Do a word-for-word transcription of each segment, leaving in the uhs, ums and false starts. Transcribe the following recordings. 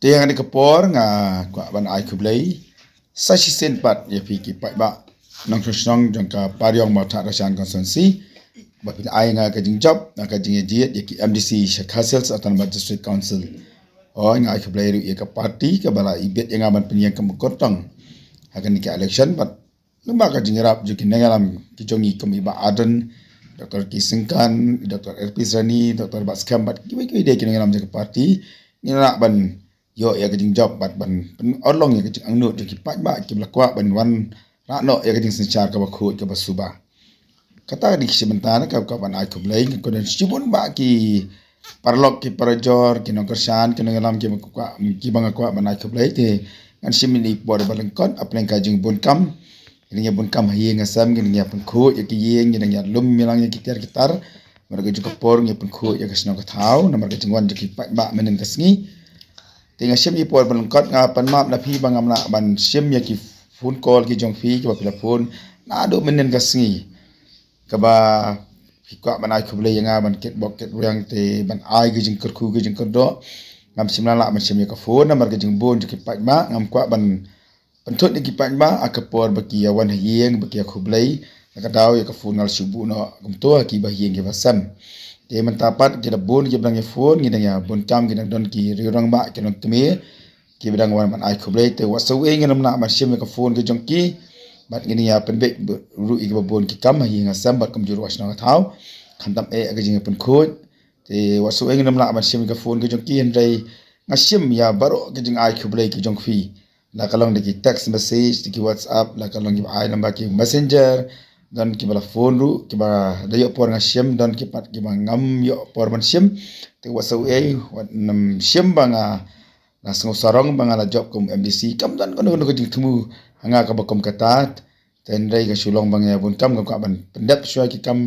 Te ha kane ka por nga kwah ban ai khublei sa shisien pat ïa phi ki paidbah nongshong shnong jong ka Pariong Mawthadraishan Constituency ba phi la ai nga ka jingjop, nga ka jingïajied ïa ki M D C sha Khasi Hills Autonomous District Council. Hooid, nga ai khublei ruh ïa ka party kaba la ibit ïa nga ban pynïeng kum u kyrtong ha kane ka election bad lyngba ka jingïarap jong ki nongïalam ki jong ngi kum i Bah Ardent, Doctor K Syngkan, Doctor R P Syrani, Doctor Batskhem bad kiwei kiwei de ki nongïalam jong ka party. Ngi lah ban ïoh ïa ka jingjop bad ban pynurlong ïa ka jingangnud jong ki paidbah kiba la kwah ban wanrah noh ïa ka jingsynshar kaba khuid kaba suba. Kata ka dei ka shi bynta na ka kwah ban ai khublei, nga kyrmen shibun bah ki paralok ki parajor ki nongkyrshan ki nongïalam kiba nga kwah, kiba nga kwah ban ai khublei. Te ngan shim ïa kane ka por ba lyngkot ha pdeng ka jingbun kam. Ngi dang ïa bun kam ha ïing ha sem, ngi dang ïa pynkhuid ïa ki ïing, ngi dang ïa lum ïalang ïa ki tiar ki tar. Namar ka juk ka por ngi pynkhuid ïa ka shnong ka thaw namar ka jingwan jong ki paidbah mynnin ka sngi. Te nga shim ïa ka por ba lyngkot, nga pan map na phi ba ngam lah ban shim ïa ki phone call ki jong phi kiba phi la phone naduh mynnin ka sngi, kaba phi kwah ban ai khublei ïa nga ban kitbok kitrwiang te ban ai ka jingkyrkhu ka jingkyrdoh. Ngam shym la lah ban shim ïa ka phone namar ka jingbun jong ki paidbah, ngam kwah ban pynthut ïa ki paidbah ha ka por ba ki ïa wan ha ïing ba ki ïa khublei. Na ka daw ïa ka phone nga la shu buh noh kumto ha kiba ha ïing kiba sem. Te mynta pat ki la bun kiba dang ïa phone, ngi dang ïa bun kam, ki dang don ki rangbah ki nongkmie kiba dang wan ban ai khublei. Te wat sa uei ngin ym lah ban shim ïa ka phone ka jong ki. Bad ngi dang ïa pynbeit ruh ïa kiba bun ki kam ha ïing ha sem bad kumjuh ruh ha shnong ha thaw. Khamtam eh ka jingïapynkhuid. Te wat sa uei ngin ym lah ban shim ïa ka phone ka jong ki, hynrei nga shim ïa baroh ka jingai khublei ka jong phi. La ka long da ki text message, da ki WhatsApp, la ka long kiba ai lyngba ki messenger. Don kiba la phone ruh, kiba la ïoh por nga shim, don ki pat kiba ngam ïoh por ban shim. Te wat sa uei, wat nym shim ba nga la sngew sarong ba nga la jop kum M D C, kam don kano kano ka jingthmu ha nga kaba kum kata. Te hynrei ka shu long ba nga ïa bun kam, nga kwah ban pyndep shuwa ki kam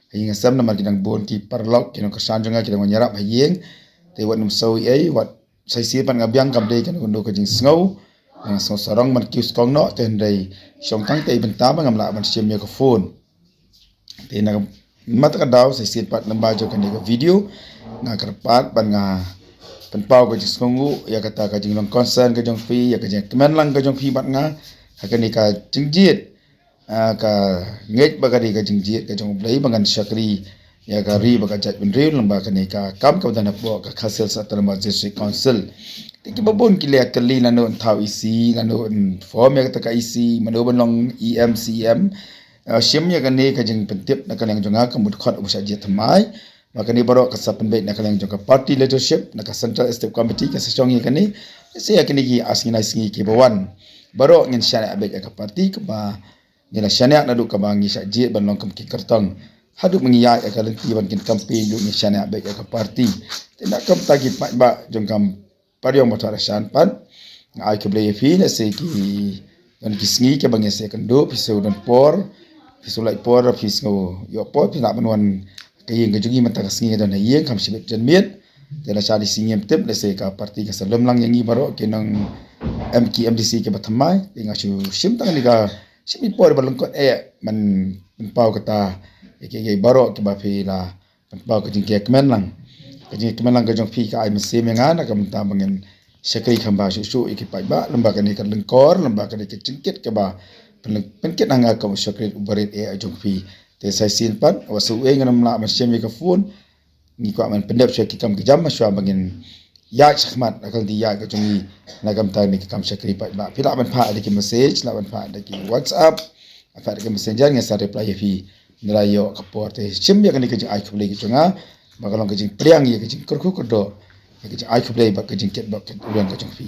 ha ïing ha sem namar ki dang bun ki paralok ki nongkyrshan jong nga ki dang wan ïarap ha ïing. Te wat nym sa uei, wat sa shisien pat nga biang kam dei kano kano ka jingsngew. Nga sngew sarong ban kiew skong noh, te hynrei shong tang te i bynta ba ngam lah ban shim ïa ka phone. Te na ka, mynta ka daw sa shisien pat lyngba jong kane ka video nga kyrpad ban nga pynpaw ka jingsngewnguh ïa kata ka jinglong concern ka jong phi, ïa ka jingkmen lang ka jong phi bad nga ha kane ka jingjied. Ah, ka ngeit ba ka dei ka jingjied ka jong U Blei ba ngan shakri ïa ka ri bad ka jaitbynriew lyngba kane ka kam kaba don hapoh ka Khasi Hills Autonomous District Council. Te kiba bun ki la kylli lano yn thaw E C, lano yn form ïa kata ka E C, mano ban long E M, C E M. Ah, shim ïa kane ka jingpyntip na ka liang jong nga kum u dkhot uba shah jied thymmai. Ba kane baroh ka sa pynbeit na ka liang jong ka party leadership, na ka Central Executive Committee ka sa shong ïa kane. Sa ïa kane ki ar sngi lai sngi kiba wan, baroh ngin shaniah beit ïa ka party kaba ngi la shaniah naduh kaba ngi shah jied ban long kum ki kyrtong. Haduh ba ngi ïaid ïa ka lynti ban kin campaign ruh ngi shaniah beit ïa ka party. Te na ka bynta ki paidbah jong ka Pariong Mawthadraishan pat, nga ai khublei ïa phi, lehse ki don ki sngi kiba ngi sa ïakynduh, phi sa don por, phi sa lait por, phi sa ïoh por phi lah ban wan ka ïing ka jong ngi mynta ka sngi ka don ha ïing kam shibit janmiet. Te lashai sngi ngim tip, lehse ka party ka sa lum lang ïa ngi baroh ki nong M K M D C kiba thymmai. Te nga shu shim tang kane ka, shim ïa ka por ba lyngkot eh ban pynpaw kata ïa kiei kiei baroh kiba phi la pynpaw ka jingkmen lang. Ka jingkmen lang ka jong phi ka ai mynsiem ïa nga na ka bynta ba ngin shakri kham bha shuh shuh ïa ki paidbah lyngba kane ka lyngkor, lyngba kane ka jingkit kaba pyn-, pynkit ha nga kum u shakri uba rit eh jong phi. Te sa shisien pat wat sa uei ngin ym lah ban shim ïa ka phone. Ngi kwah ban pyndep shuwa ki kam ki jam shuwa ba ngin ïaid shakhmat ha ka lynti ïaid ka jong ngi na ka bynta kane ka kam shakri paidbah. Phi lah ban phah da ki message, lah ban phah da ki WhatsApp, phah da ki messenger, ngi sa reply ïa phi. Ngi la ïoh ka por. Te shim ïa kane ka jingai khublei ka jong nga ba ka long ka jingpdiang ïa ka jingkyrkhu kyrdoh, ïa ka jingai khublei bad ka jingkitbok kitrwiang ka jong phi.